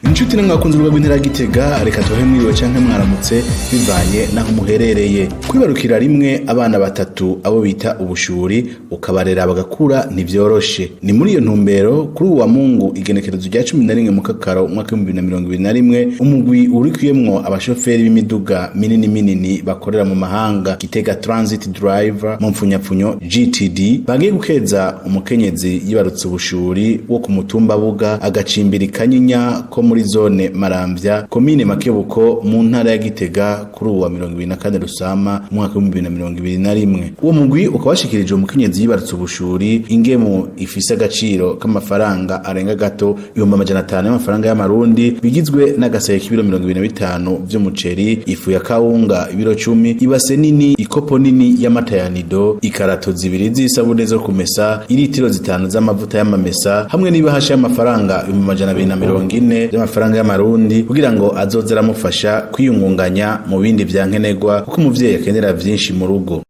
Inshuti namwe bakunze urubuga rw'intara ya Gitega, reka tubahe mwiriwe canke mwaramutse bivanye naho muherereye. Kwibarukira rimwe abana batatu, abo bita ubushuri, ukabarera bagakura, ntivyoroshe. Ni muri iyo ntumbero kuri uwa Mungu, igenekerezo rya 11 Mukakaro, umwaka 2021, umugwi urikiyemwo abashoferi b'imiduga minini minini bakorera mu mahanga, Gitega Transit Driver mu mpfunyapfunyo GTD, bagiye gukeza umukenyezi yibarutse ubushuri wo ku mutumba Buga, agacimbiri Kanyinya ko muri zone Maramvya, komine Makebuko, mu ntara ya Gitega, kuri uwa 24 Rusama, umwaka wa 2021. Uwo mugwi ukaba washikirije umukenyezi yibarutse ubushuri ingemu ifise agaciro k'amafaranga arenga gato 500,000 y'amafaranga y'amarundi, bigizwe n'agaseke k'ibiro 25 vy'umuceri, ifu ya kawunga ibiro 10, ibase nini, ikopo nini y'amata ya Nido, ikarato zibiri z'isabune zo kumesa, iritiro 5 z'amavuta y'amamesa, hamwe n'ibahasha y'amafaranga 240,000 y'amafaranga y'amarundi, kugira ngo azoze aramufasha kwiyungunganya mu bindi vya nkenerwa, kuko umuvyeyi akenera vyinshi mu rugo.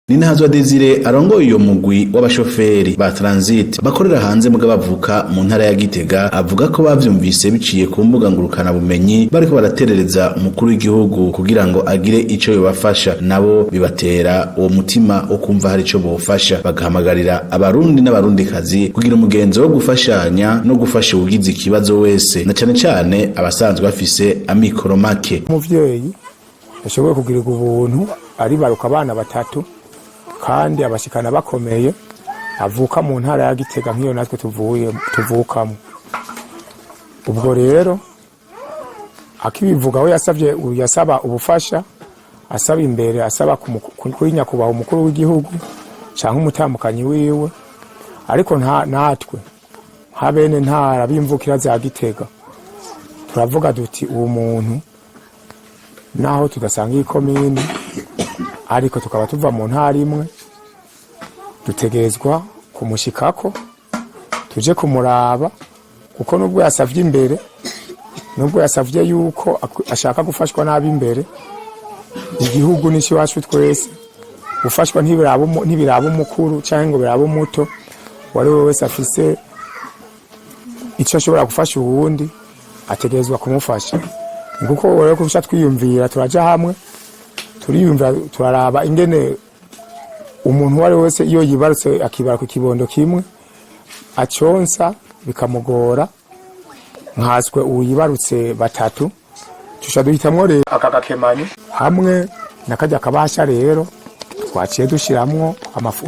Ninahazwa Desire arongoye uyo mugwi w'abashoferi ba transit bakorera hanze muga bavuka mu ntara ya Gitega, avuga ko bavyumvise biciye ku mbuga ngurukana bumenyi bariko baraterereza umukuru w'igihugu kugira ngo agire ico yobafasha, nabo bibatera uwo mutima wo kumva hari ico bofasha, bagahamagarira abarundi n'abarundikazi kugira umugenzo wo gufashanya no gufasha uwugize ikibazo wese, na cane cane abasanzwe bafise amikoro make. Umuvyeyi yashoboye kugirirwa ubuntu aribaruka abana batatu kandi abashikana bakomeye, avuka mu ntara ya Gitega nk'iyo natwe tuvuye tuvukamo. Ubwo rero akibivuga, we yasavye, yasaba ubufasha, asaba imbere, asaba kuri nyakubahwa umukuru w'igihugu canke umutambukanyi wiwe. Ariko nta natwe nka bene ntara b'imvukira za Gitega turavuga duti uwo muntu, naho tudasanga iyi komini ariko tukaba tuva mu ntara imwe, dutegerezwa kumushikako tuje kumuraba, kuko nubwo yasavye imbere, nubwo yasavye yuko ashaka gufashwa n'ab'imbere, igihugu ni iwacu twese. Gufashwa ntibiraba umukuru cyangwa ngo biraba umuto. Uwo ari we wese afise icyo ashobora gufasha uwundi ategerezwa kumufasha. Ni kuko rero kurusha twiyumvira, turaja hamwe, turiyumvira, turaraba ingene umuntu uwo ari we wese iyo yibarutse akibara ku kibondo kimwe aconsa bikamugora, nkaswe uyibarutse batatu, tusha duhitamwo rero aka gakemanyi hamwe na karya kabasha. Rero twaciye dushiramwo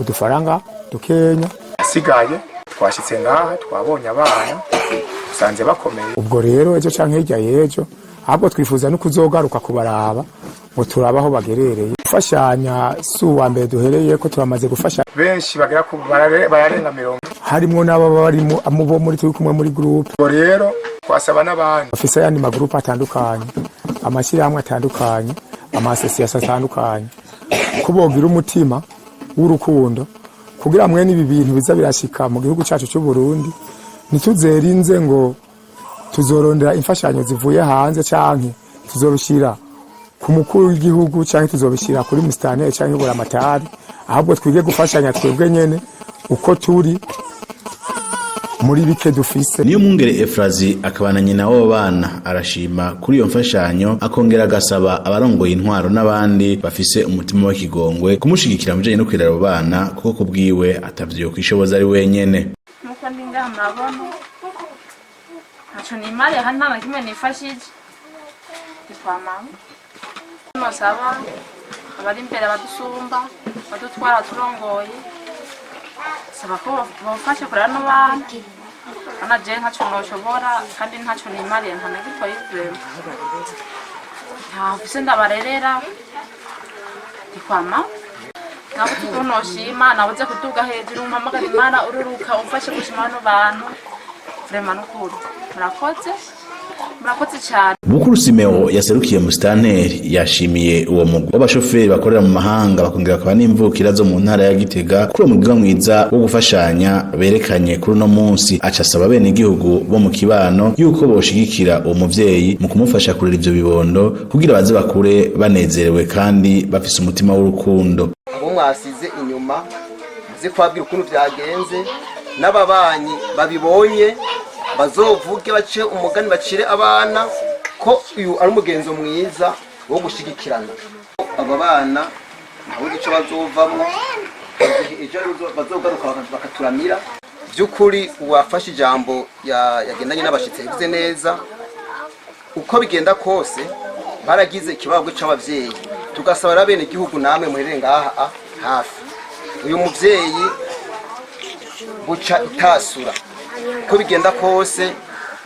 udufaranga dukenya asigaye. Twashitse ngaha, twabonye abana, dusanze bakomeye. Ubwo rero ejo canke hirya y'ejo ahubwo twifuza no kuzogaruka kubaraba ngo turabe aho bagerereye. Gufashanya si uwa mbere duhereye ko, turamaze gufasha benshi bagera ku bararenga 40, harimwo n'abo barimo bo muri turi kumwe muri groupe. Ubwo rero twasaba n'abandi bafise ayandi magroupe atandukanye, amashyirahamwe atandukanye, ama associations atandukanye, ko bogira umutima w'urukundo kugira mwene ibi bintu biza birashika mu gihugu cyacu cy'u Burundi, ntituzerinze ngo tuzorondera imfashanyo zivuye hanze, canke tuzobishira ku mukuru w'igihugu, canke tuzobishira kuri musitanteri canke buramatari, ahubwo twige gufashanya twebwe nyene uko turi muri bike dufise. Niyo mwungere Efrazi akabana nyina w'abo bana arashima kuri iyo mfashanyo, akongera agasaba abarongoye intwaro n'abandi bafise umutima w'ikigongwe kumushigikira mu bijanye no kurera abo bana, kuko kubwiwe atavyo kwishoboza ari wenyene. Nkuko ndi ngaha murabona, ntaco nimariye kandi nta na kimwe nifashije, ndi kwa mama. Nosaba abari imbere, abadusumba, abadutwara, turongoye, saba ko bofasha kurera no bana. Kana je ntaco noshobora kandi ntaco nimariye, nta na gitoyi vraiment, ntaho mfise ndabarerera, ndi kwa mama. Nabuze ukuntu noshima, nabuze kuduga hejuru mpamagara Imana ururuka umfashe gushima bano bantu vraiment. N'ukuri murakoze, murakoze cyane. Bukuru Simeo yaserukiye musitanteri yashimiye uwo mugwi w'abashoferi bakorera mu mahanga, bakongera bakaba n'imvukira zo mu ntara ya Gitega, kuri uwo mugwi mwiza wo gufashanya berekanye kuri uno munsi. Aca asaba bene igihugu bo mu kibano yuko boshigikira uwo muvyeyi mu kumufasha kurera ivyo bibondo, kugira baze bakure banezerewe kandi bafise umutima w'urukundo. Abo mwasize inyuma muze kubabwira ukuntu byagenze, n'ababanyi babibonye. Bazovuge, bace umugani, bacire abana ko uyu ari umugenzo mwiza wo gushigikirana. Aba bana ntawe ico bazovamwo igihe ejo bazogaruka bakaturamira. By'ukuri uwafashe ijambo yagendanye n'abashitsi yagize neza. Uko bigenda kose baragize ikibabwe c'abavyeyi, tugasaba rero bene igihugu namwe muherere ngaha hafi uyu muvyeyi buca itasura. Uko bigenda kose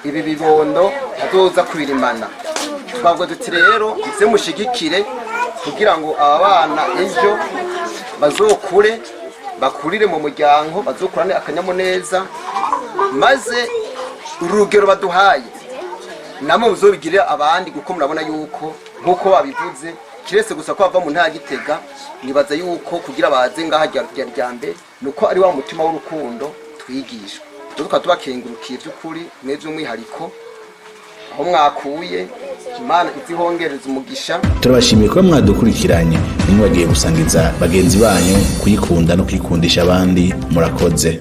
ibi bibondo ntazoza kubirimana. Twavuga duti rero muze mushigikire kugira ngo aba bana ejo bazokure, bakurire mu muryango, bazokurane akanyamuneza, maze urugero baduhaye namwe muzobigirira abandi, kuko murabona yuko nk'uko babivuze, kiretse gusa ko bava mu ntara ya Gitega, nibaza yuko kugira baze ngaha rya mbere nuko ari wa mutima w'urukundo twigishwa. Rero tukaba tubakengurukiye by'ukuri mwe by'umwihariko aho mwakuye. Imana izihongereza umugisha. Turabashimiye kuba mwadukurikiranye. Ntimwagiye gusangiza bagenzi banyu, kuyikunda no kuyikundisha abandi. Murakoze.